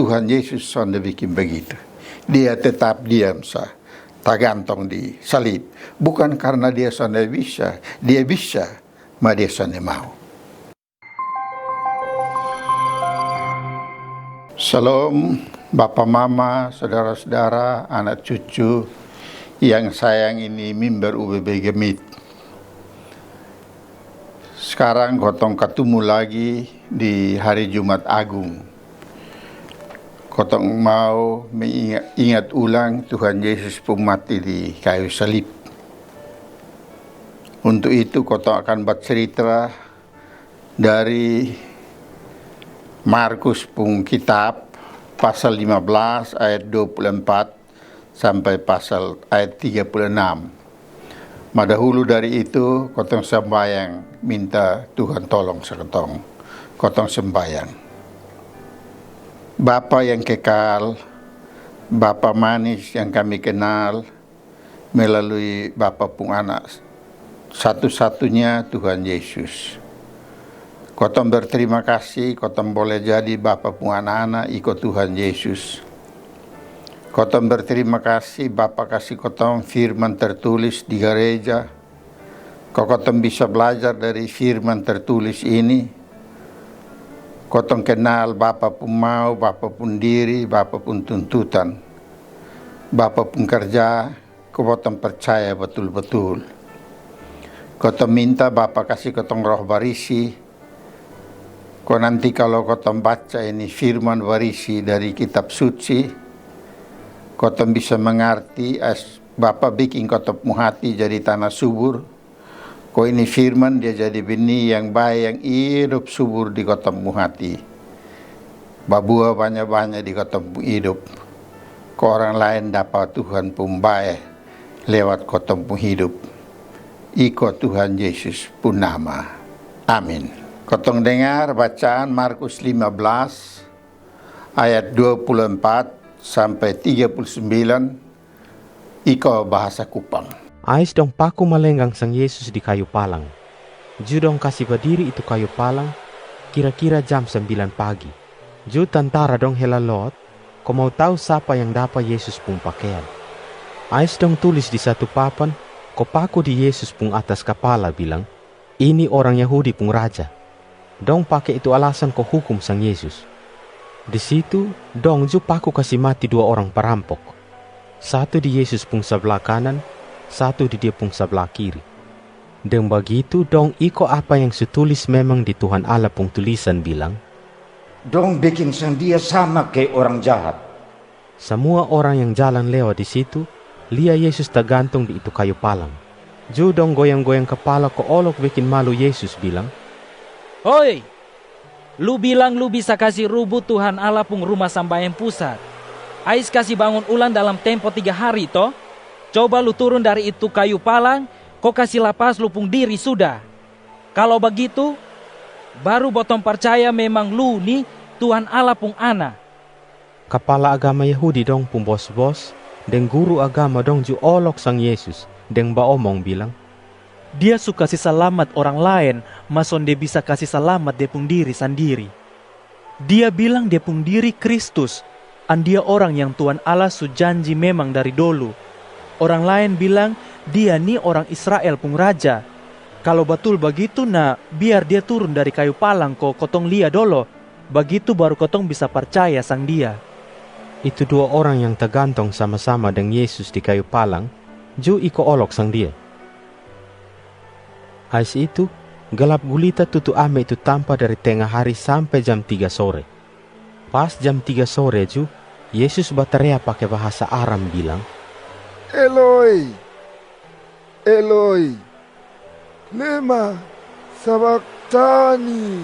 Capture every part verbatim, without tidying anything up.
Tuhan Yesus sonde bikin begitu. Dia tetap diam sa, tagantong di salib. Bukan karna dia sonde bisa, dia bisa, ma dia sonde mau. Shalom, bapa mama, saudara-saudara, anak cucu yang sayang ini, mimbar U B B Gemit. Sekarang kotong katumu lagi di hari Jumat Agung. Kotong mau mengingat, ingat ulang Tuhan Yesus pung mati di kayu salib. Untuk itu kotong akan bacerita dari Markus pung kitab pasal lima belas ayat dua puluh empat sampai pasal ayat tiga puluh enam. Ma dahulu dari itu, kotong sembayang minta Tuhan tolong sa kotong. Kotong sembayang. Bapa yang kekal, Bapa manis yang kami kenal melalui Bapa pung Anak satu-satunya, Tuhan Yesus. Kotong berterima kasih, kotong boleh jadi Bapa pung anak-anak iko Tuhan Yesus. Kotong berterima kasih, Bapa kasi kotong firman tertulis di gareja. Ko kotong bisa belajar dari firman tertulis ini, kotong kenal Bapa pung mau, Bapa pung diri, Bapa pung tuntutan, Bapa pung karja, ko kotong percaya batul-batul. Kotong minta Bapa kasi kotong Roh Barisi, ko nanti kalo kotong baca ini firman barisi dari Kitab Suci, kotong bisa mangarti, as Bapa bikin kotong pung hati jadi tana subur, ko ini firman dia jadi bini yang bae yang idop subur di kotong pung hati. Babua banya-banya di kotong pung idop, ko orang laen dapa Tuhan pung bae lewat kotong pung hidup. Iko Tuhan Yesus pung nama. Amin. Kotong dengar bacaan Markus lima belas ayat dua puluh empat sampai tiga puluh sembilan, iko bahasa Kupang. Ais dong paku malenggang sang Yesus di kayu palang. Ju dong kasi badiri itu kayu palang, kira-kira jam sembilan pagi. Ju tantara dong hela lot, ko mau tau sapa yang dapa Yesus pung pakean. Ais dong tulis di satu papan, ko paku di Yesus pung atas kapala bilang, "Ini orang Yahudi pung raja." Dong pake itu alasan ko hukum sang Yesus. Di situ, dong ju paku kasi mati dua orang parampok. Satu di Yesus pung sabla kanan, satu di Dia pung sabla kiri. Deng bagitu, dong iko apa yang su tulis memang di Tuhan Allah pung tulisan bilang, "Dong bikin sang Dia sama kei orang jahat." Samua orang yang jalan lewa di situ, lia Yesus tagantung di itu kayu palang. Ju dong goyang-goyang kapala ko olok bikin malu Yesus bilang, "Hoi! Lu bilang lu bisa kasi rubu Tuhan Allah pung ruma sambayang pusat. Ais kasi bangun ulang dalam tempo tiga hari to? Coba lu turun dari itu kayu palang, ko kasi lapas lu pung diri suda. Kalo bagitu, baru botong parcaya memang lu ni Tuhan Allah pung Ana." Kapala agama Yahudi dong pung bos-bos deng guru agama dong ju olok sang Yesus deng baomong bilang, "Dia su kasi salamat orang laen, ma sonde bisa kasi salamat Dia pung diri sandiri. Dia bilang Dia pung diri Kristus, andia orang yang Tuhan Allah su janji memang dari dolu. Orang laen bilang Dia ni orang Israel pung raja. Kalo batul bagitu, na biar Dia turun dari kayu palang ko kotong lia dolo, bagitu baru kotong bisa parcaya sang Dia." Itu dua orang yang tagantung sama-sama deng Yesus di kayu palang ju iko olok sang Dia. Ais itu, galap gulita tutu ame itu tampa dari tenga hari sampe jam tiga sore. Pas jam tiga sore ju, Yesus batarea pake bahasa Aram bilang, "Eloi, Eloi, lema sabaktani?"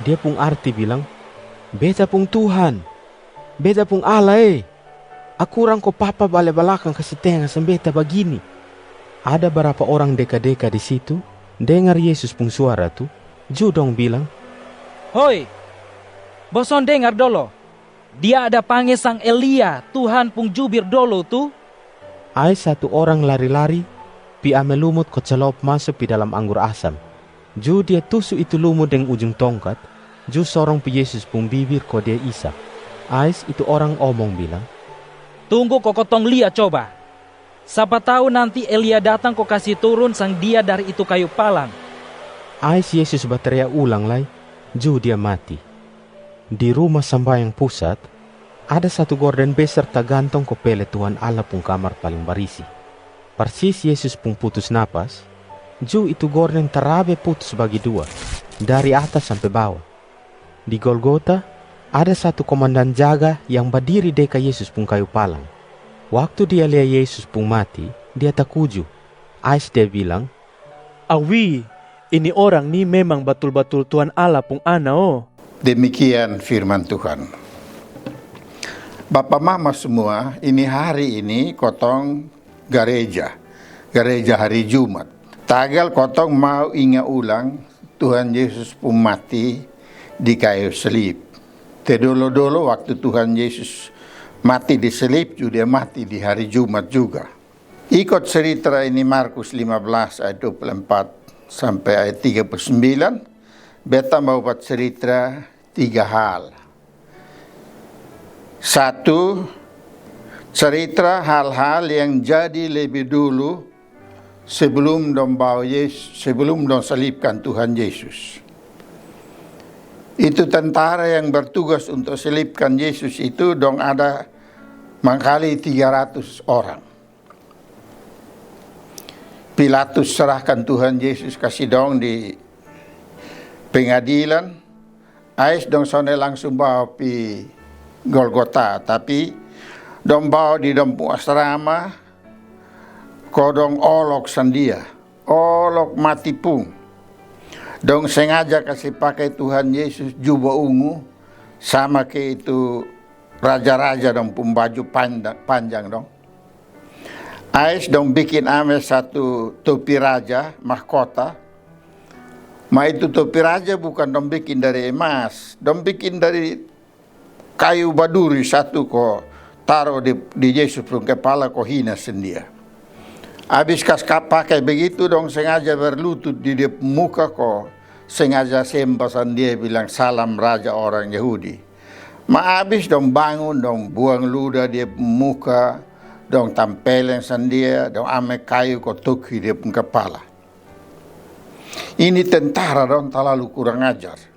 Dia pung arti bilang, "Beta pung Tuhan, Beta pung Allah e, akurang ko papa bale balakang kasi tenga sang Beta bagini?" Ada barapa orang deka-deka di situ, dengar Yesus pung suara tu, ju dong bilang, "Hoi, boson dengar dolo. Dia ada pange sang Elia, Tuhan pung jubir dolo tu." Ais satu orang lari-lari, pi ame lumut ko calop maso pi dalam anggur asam. Ju dia tusu itu lumut deng ujung tongkat, ju sorong pi Yesus pung bibir ko dia isap. Ais itu orang omong bilang, "Tunggu ko kotong lia coba. Sapa tau nanti Elia datang ko kasi turun sang dia dari itu kayu palang." Ais Yesus batarea ulang lai, ju dia mati. Di Ruma Sambayang Pusat, ada satu gorden beser tagantong ko pele Tuhan Allah pung kamar paling barisi. Parsis Yesus pung putus napas, ju itu gorden tarabe putus bagi dua, dari atas sampe bawa. Di Golgota, ada satu komandan jaga yang badiri deka Yesus pung kayu palang. Waktu dia lia Yesus pung mati, dia takuju. Ais dia bilang, "Awi, ini orang ni memang batul-batul Tuhan Allah pung Ana o." Demikian firman Tuhan. Bapa mama semua, ini hari ini kotong gareja, gareja hari Jumat. Tagal kotong mau inga ulang Tuhan Yesus pung mati di kayu salib. Te dolo-dolo waktu Tuhan Yesus mati di salib, ju dia mati di hari Jumat juga. Ikot cerita ini Markus lima belas ayat dua puluh empat sampe ayat tiga puluh sembilan, beta mau bacerita tiga hal. Satu, cerita hal-hal yang jadi lebih dulu sebelum dong bawa Yes-, sebelum dong salibkan Tuhan Yesus. Itu tentara yang bertugas untuk salibkan Yesus itu dong ada mangkali tiga ratus orang. Pilatus serahkan Tuhan Yesus kasi dong di pengadilan. Ais dong sonde langsung bawa pi Golgota, tapi dong bawa di dong pung asrama, ko dong olok sang dia, olok mati pung. Dong sengaja kasi pake Tuhan Yesus juba ungu, sama ke itu raja-raja dong pung baju panda-, panjang dong. Ais dong bikin ame satu topi raja, mahkota. Ma itu topi raja bukan dong bikin dari emas, dong bikin dari kayu baduri satu ko taro di, di Yesus pung kepala ko hina sang dia. Abis kas ka-, pake begitu, dong sengaja berlutut di dia pung muka ko sengaja semba sang dia bilang, "Salam, Raja orang Yahudi." Ma abis dong bangun, dong buang luda dia pung muka, dong tampeleng sang dia, dong ame kayu ko toki dia pung kepala. Ini tentara dong talalu kurang ajar.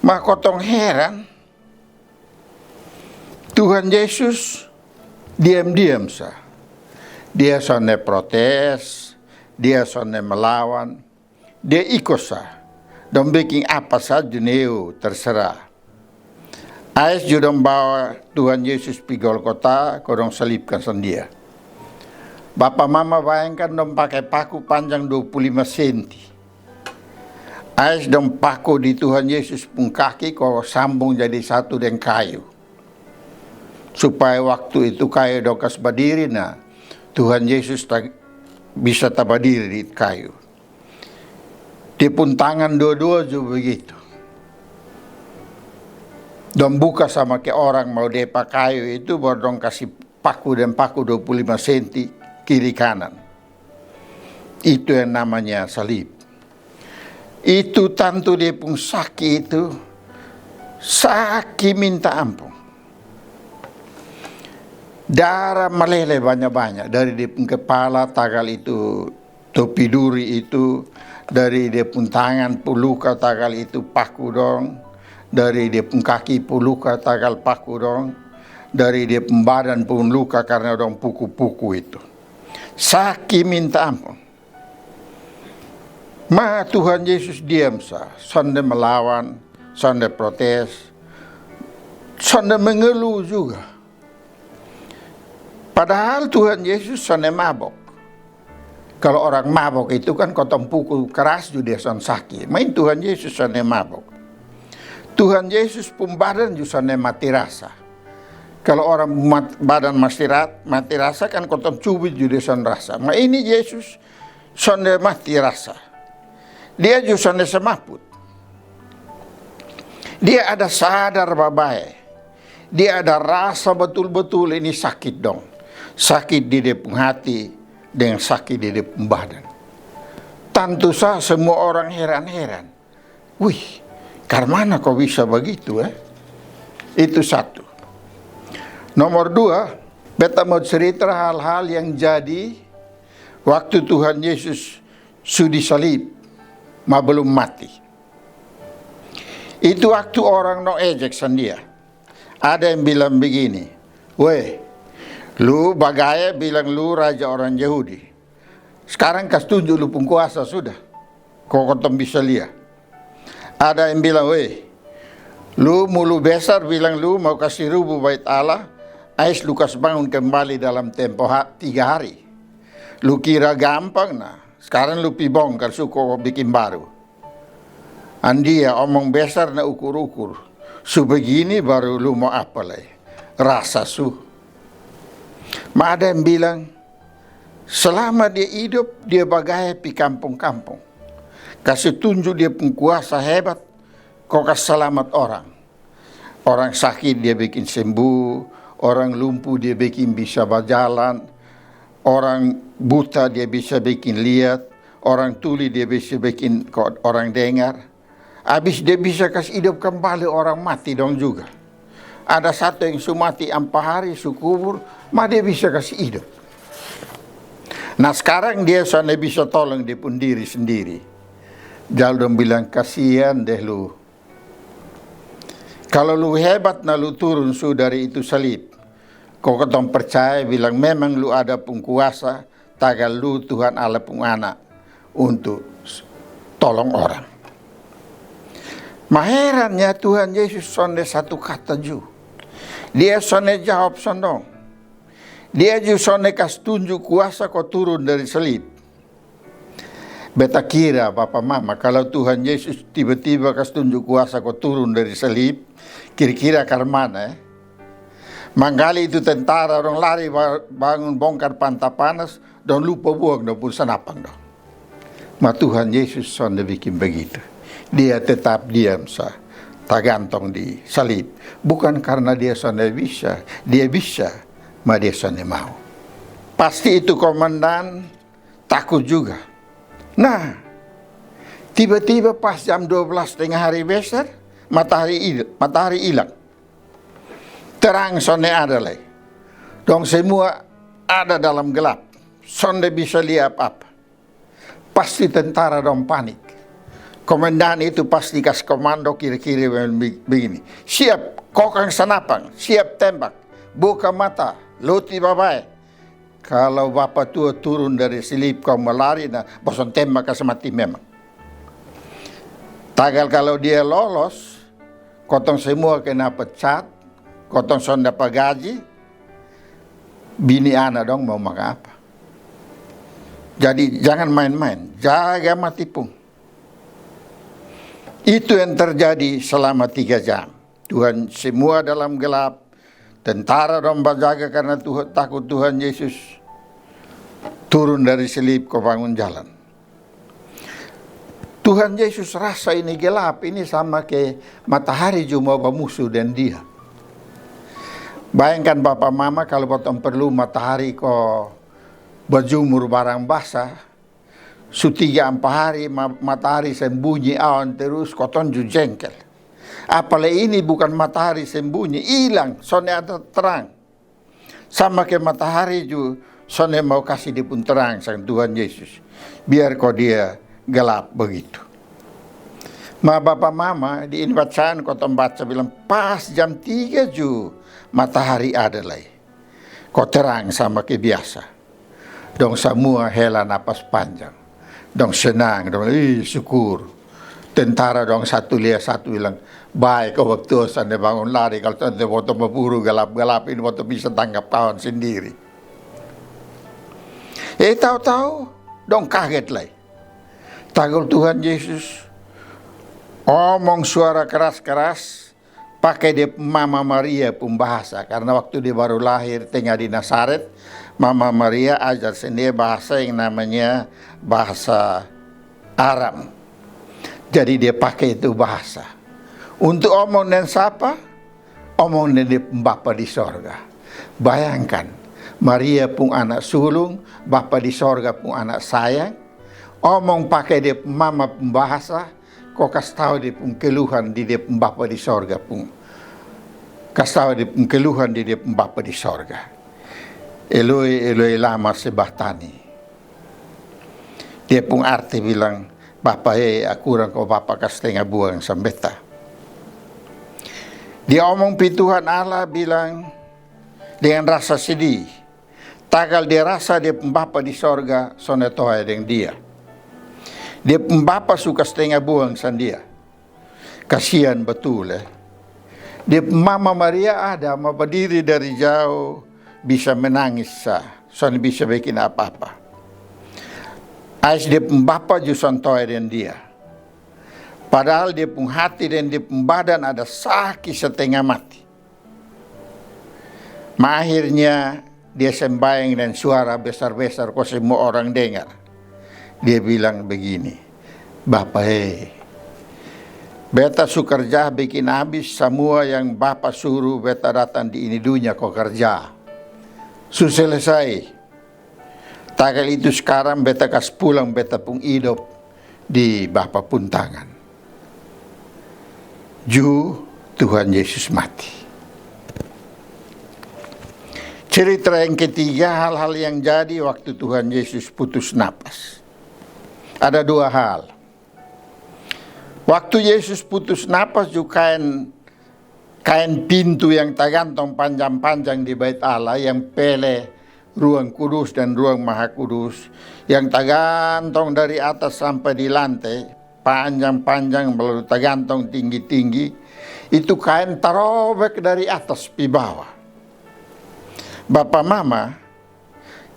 Ma kotong heran, Tuhan Yesus diam-diam sa. Dia sonde protes, dia sonde melawan, dia iko sa. Dong biking apa sa ju neu, terserah. Ais ju dong bawa Tuhan Yesus pi Golgota, ko dong salibkan sang dia. Bapa mama bayangkan dong pake paku panjang dua puluh lima senti. Ais dong paku di Tuhan Yesus pung kaki ko sambung jadi satu deng kayu. Supaya waktu itu kayu dong kas badiri, na Tuhan Yesus ta-, bisa tabadiri di kayu. Dia pung tangan dua-dua ju begitu. Dong buka sama ke orang mau depa kayu itu, baru dong kasi paku deng paku dua puluh lima senti kiri kanan. Itu yang namanya salib. Itu tantu dia pung saki itu, saki minta ampun. Dara malele banya-banya dari dia pung kepala tagal itu topi duri itu, dari dia pung tangan pung luka tagal itu paku dong, dari dia pung kaki pung luka tagal paku dong, dari dia pung badan pung luka karna dong puku-puku itu. Saki minta ampun. Ma Tuhan Yesus diam sa, sonde melawan, sonde protes, sonde mengeluh juga. Padahal Tuhan Yesus sonde mabok. Kalo orang mabok itu kan kotong puku keras ju dia son saki. Ma ini Tuhan Yesus sonde mabok. Tuhan Yesus pung badan ju sonde mati rasa. Kalo orang mat-, badan masi ra-, mati rasa kan kotong cubit ju dia son rasa. Ma ini Yesus sonde mati rasa. Dia ju sonde semaput. Dia ada sadar babae. Dia ada rasa batul-batul ini sakit dong. Sakit di dia pung hati, deng sakit di dia pung badan. Tantu sa semua orang heran-heran. Wih, karmana ko bisa bagitu, eh? Itu satu. Nomor dua, beta mau cerita hal-hal yang jadi waktu Tuhan Yesus su disalib, ma belum mati. Itu waktu orang no ejek sang dia. Ada yang bilang begini, "Weh, lu bagaya bilang lu raja orang Yahudi. Sekarang kas tunjuk lu pung kuasa sudah. Ko kotong bisa lia." Ada yang bilang, "Weh, lu mulu besar bilang lu mau kasi rubu bait Allah, ais lu kas bangun kembali dalam tempo ha-, tiga hari. Lu kira gampang, nah, sekarang lu pi bongkar su ko bikin baru. Andia omong besar na ukur-ukur. Su begini baru lu mau apa lai? Rasa su." Ma ada yang bilang, selama dia hidup, dia bagaya pi kampung-kampung. Kasi tunjuk dia pung kuasa hebat, ko kas salamat orang. Orang sakit dia bikin sembuh, orang lumpu dia bikin bisa bajalan, orang buta dia bisa bikin liat, orang tuli dia bisa bikin ko-, orang dengar. Abis dia bisa kasi hidup kembali orang mati dong juga. Ada satu yang su mati ampa hari, su kubur, ma dia bisa kasi hidup. Nah, sekarang dia sonde bisa tolong dia pung diri sendiri. Jal dong bilang, "Kasian deh lu. Kalo lu hebat na lu turun su dari itu salib, ko kotong percaya bilang memang lu ada pung kuasa, tagal lu Tuhan Allah pung Anak untuk s-, tolong orang." Ma herannya Tuhan Yesus sonde satu kata ju. Dia sonde jawab sang dong. Dia ju sonde kas tunjuk kuasa ko turun dari salib. Beta kira bapa mama, kalo Tuhan Yesus tiba-tiba kas tunjuk kuasa ko turun dari salib, kira-kira karmana, eh? Manggali itu tentara dong lari ba-, bangun bongkar panta panas, dong lupa buang dong pung sanapang dong. Ma Tuhan Yesus sonde bikin begitu. Dia tetap diam sa, tagantong di salib. Bukan karna dia sonde bisa, dia bisa, ma dia sonde mau. Pasti itu komandan takut juga. Nah, tiba-tiba pas jam dua belas tengah hari besar, matahari il-, matahari ilang. Terang sonde ada lai. Dong semua ada dalam gelap. Sonde bisa lia apa-apa. Pasti tentara dong panik. Komandan itu pasti kas komando kira-kira be-, begini, "Siap kokang sanapang, siap tembak, buka mata, loti babae. Kalo bapa tua turun dari salib ko mau lari, na bosong tembak kasi mati memang." Tagal kalo dia lolos, kotong semua kena pecat, kotong son dapa gaji, bini ana dong mau makang apa? Jadi jangan main-main, jaga mati pung. Itu yang terjadi selama tiga jam. Tuhan semua dalam gelap, tentara dong bajaga karna Tuhan, takut Tuhan Yesus turun dari salib ko bangun jalan. Tuhan Yesus rasa ini gelap, ini sama ke matahari ju mau bamusu deng dia. Bayangkan bapa mama, kalo botong perlu matahari ko bajumur barang basa, su tiga ampa hari ma-, matahari sembunyi awan terus, kotong ju jengkel. Apalai ini bukan matahari sembunyi, ilang, sonde ada terang. Sama ke matahari ju sonde mau kasi dia pung terang sang Tuhan Yesus. Biar ko dia gelap begitu. Ma bapa mama, di ini bacaan kotong baca bilang pas jam tiga ju matahari ada lai. Ko terang sama ke biasa. Dong samua hela napas panjang. Dong senang, dong, "Ih, syukur." Tentara dong satu lia satu bilang, "Bae ko waktu sonde bangun lari, kalo sonde botong baburu galap-galap ini botong bisa tangkap kawan sendiri." Eh, tau-tau dong kaget lai. Tagal Tuhan Yesus omong suara keras-keras, pake dia pung mama Maria pung bahasa. Karna waktu dia baru lahir tenga di Nazaret, mama Maria ajar sang dia bahasa yang namanya bahasa Aram. Jadi dia pake itu bahasa. Untuk omong deng sapa? Omong deng dia pung Bapa di sorga. Bayangkan, Maria pung anak sulung, Bapa di sorga pung anak sayang, omong pake dia pung mama pung bahasa, ko kas tau dia pung keluhan di dia pung Bapa di sorga pung Kas tau dia pung keluhan di dia pung Bapa di sorga. Eloi, Eloi, lama sabakhtani. Dia pung arti bilang, Bapa e, akurang ko Bapa kas tenga buang sang beta. Dia omong pi Tuhan Allah bilang dengan rasa sedih. Tagal dia rasa dia pung Bapa di sorga sonde tohe deng dia. Dia pung Bapa su kas tenga buang sang dia. Kasian batul e. Dia pung mama Maria ada ma badiri dari jauh, bisa menangis sa, sonde bisa bekin apa-apa. Ais dia pung Bapa ju sonde tohe deng dia. Padahal dia pung hati deng dia pung badan ada saki satenga mati. Ma akhirnya dia sembahyang deng suara besar-besar ko semua orang dengar. Dia bilang begini, Bapa e, beta su karja bekin abis samua yang Bapa suru beta datang di ini dunya ko karja. Su selesai. Tagal itu skarang beta kas pulang beta pung idop di Bapa pung tangan. Ju Tuhan Yesus mati. Cerita yang ketiga, hal-hal yang jadi waktu Tuhan Yesus putus napas. Ada dua hal. Waktu Yesus putus napas, ju kaen, kaen pintu yang tagantong panjang-panjang di Bait Allah, yang pele Ruang Kudus dan Ruang Maha Kudus, yang tagantong dari atas sampai di lante, panjang-panjang, lalu tagantong tinggi-tinggi, itu kaen tarobek dari atas pi bawa. Bapa mama,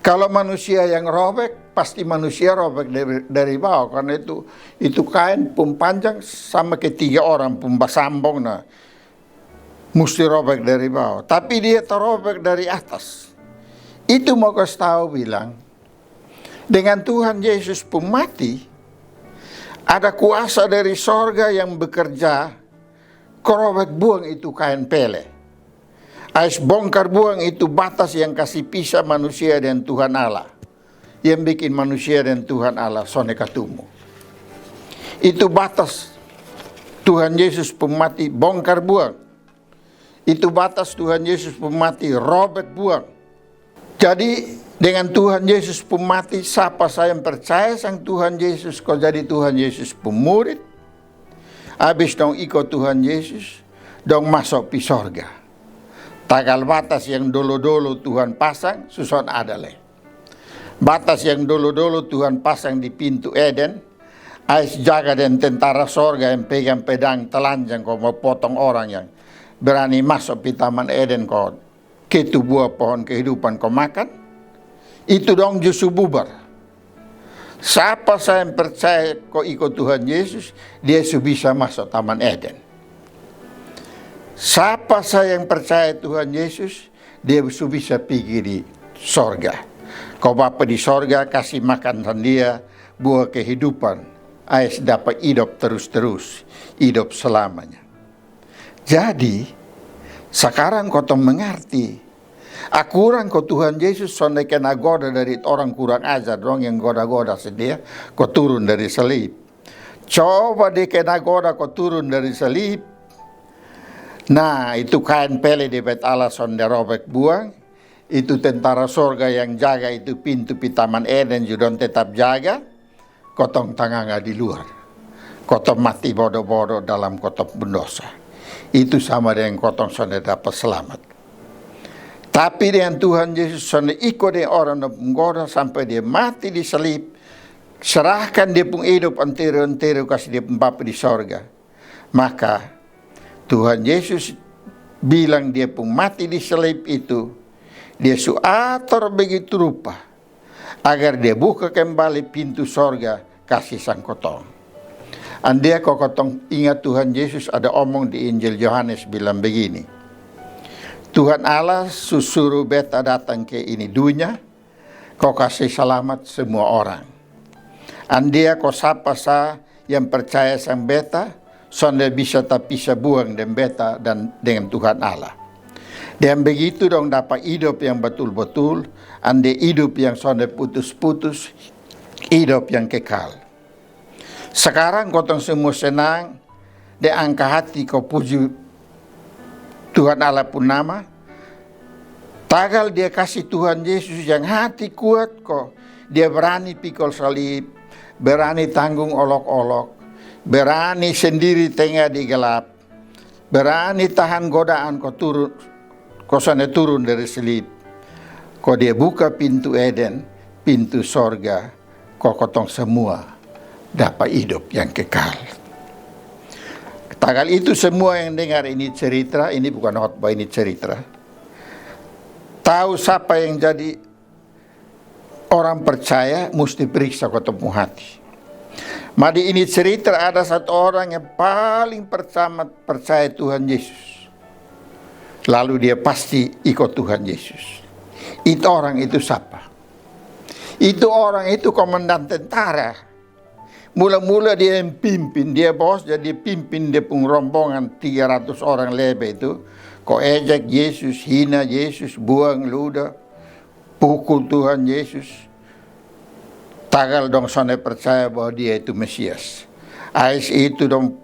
kalo manusia yang robek, pasti manusia robek dari, dari bawa, karna itu, itu kaen pung panjang sama ke tiga orang pung basambong, na musti robek dari bawa. Tapi dia tarobek dari atas. Itu mau kas tau bilang, dengan Tuhan Yesus pung mati, ada kuasa dari sorga yang bekerja, ko robek buang itu kaen pele. Ais bongkar buang itu batas yang kasi pisa manusia deng Tuhan Allah, yang bikin manusia deng Tuhan Allah sonde katumu. Itu batas Tuhan Yesus pung mati bongkar buang. Itu batas Tuhan Yesus pung mati robek buang. Jadi, dengan Tuhan Yesus pung mati, sapa sa yang percaya sang Tuhan Yesus ko jadi Tuhan Yesus pung murid, abis dong iko Tuhan Yesus, dong maso pi sorga. Tagal batas yang dolo-dolo Tuhan pasang, su son ada le. Batas yang dolo-dolo Tuhan pasang di pintu Eden, ais jaga deng tentara sorga yang pegang pedang telanjang ko mau potong orang yang berani maso pi Taman Eden ko ketu bua pohon kehidupan ko makan, itu dong ju su bubar. Sapa sa yang percaya ko iko Tuhan Yesus, dia su bisa maso Taman Eden. Sapa sa yang percaya Tuhan Yesus, dia su bisa pigi di sorga. Ko Bapa di sorga kasi makan sang dia bua kehidupan, ais dapa idop terus-terus, idop selamanya. Jadi, sakarang kotong mengarti. Akurang ko Tuhan Yesus sonde kena goda dari orang kurang ajar dong yang goda-goda sang dia, ko turun dari salib. Coba dia kena goda ko turun dari salib. Nah, itu kaen pele di Bait Allah sonde robek buang. Itu tentara sorga yang jaga itu pintu pi Taman Eden ju dong tetap jaga. Kotong tanganga di luar. Kotong mati bodo-bodo dalam kotong pung dosa. Itu sama deng kotong sonde dapa slamat. Tapi dengan Tuhan Yesus sonde iko deng orang dong pung goda sampe dia mati di salib, serahkan dia pung idop antero-antero kasi dia pung Bapa di sorga. Maka Tuhan Yesus bilang dia pung mati di salib itu, dia su ator begitu rupa agar dia buka kembali pintu sorga kasi sang kotong. Andia ko kotong ingat Tuhan Yesus ada omong di Injil Yohanes bilang begini, Tuhan Allah su suru beta datang ke ini dunya, ko kasi salamat semua orang. Andia ko sapa sa yang percaya sang beta, sonde bisa tapisa buang deng beta dan dengan Tuhan Allah. Deng begitu dong dapa idop yang batul-batul, ande idop yang sonde putus-putus, idop yang kekal. Sakarang kotong semua senang, deng angka hati ko puji Tuhan Allah pun nama. Tagal dia kasi Tuhan Yesus yang hati kuat ko, dia berani pikol salib, berani tanggung olok-olok, berani sendiri tenga di gelap, berani tahan godaan ko turun, ko sone turun dari salib. Ko dia buka pintu Eden, pintu sorga, ko kotong semua dapa idop yang kekal. Tagal itu semua yang dengar ini cerita, ini bukan khotbah, ini cerita. Tahu sapa yang jadi orang percaya, musti periksa kotong pung hati. Ma di ini cerita ada satu orang yang paling pertama percaya Tuhan Yesus. Lalu dia pasti iko Tuhan Yesus. Itu orang itu sapa? Itu orang itu komandan tentara. Mula-mula dia yang pimpin, dia bos, jadi pimpin dia pung rombongan tiga ratus orang lebe itu. Ko ejek Yesus, hina Yesus, buang luda, pukul Tuhan Yesus. Tagal dong sone percaya bahwa dia itu Mesias. Ais itu dong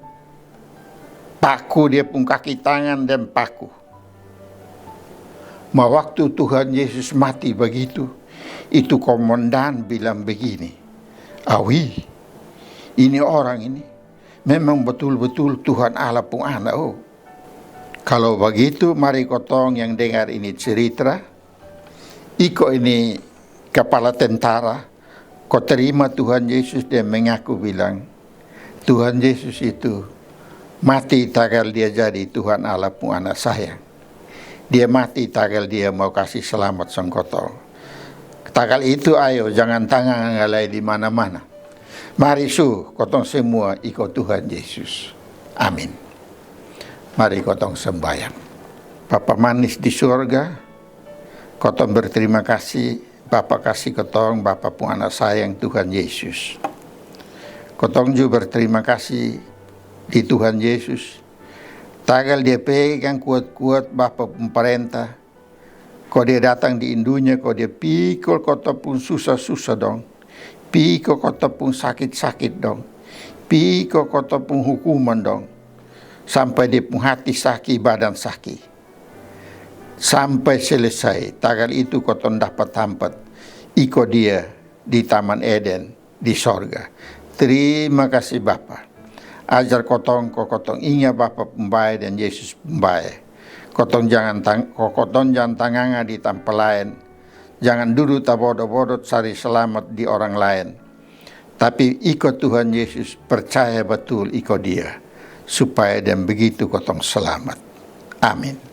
paku dia pung kaki tangan dan paku. Ma waktu Tuhan Yesus mati bagitu, itu komandan bilang begini, "Awi, ini orang ini memang betul-betul Tuhan Allah pung anak, oh." Kalau bagitu, mari kotong yang dengar ini cerita, iko ini kapala tentara, ko terima Tuhan Yesus, dia mengaku bilang, Tuhan Yesus itu mati tagal dia jadi Tuhan Allah pung anak sayang. Dia mati tagal dia mau kasi salamat sang kotong. Tagal itu ayo, jangan tanganga lai di mana-mana. Mari su, kotong semua iko Tuhan Yesus. Amin. Mari kotong sembahyang. Bapa manis di sorga, kotong berterima kasih, Bapa kasi kotong, Bapa pung anak sayang Tuhan Yesus. Kotong ju berterima kasih di Tuhan Yesus. Tagal dia pegang kuat-kuat Bapa pung parenta, ko dia datang di indunya, ko dia pikol kotong pung susah-susah dong, pikol kotong pung sakit-sakit dong, pikol kotong pung hukuman dong, sampai dia pung hati saki, badan saki, sampai selesai. Tagal itu kotong dapa tampat iko dia di Taman Eden di sorga. Terima kasih Bapa. Ajar kotong ko kotong inga Bapa pung bae dan Yesus pung bae. Kotong jangan tang, ko kotong jangan tanganga di tampa laen. Jangan dudu tabodo-bodo cari salamat di orang laen. Tapi iko Tuhan Yesus, percaya batul iko Dia, supaya dan begitu kotong salamat. Amin.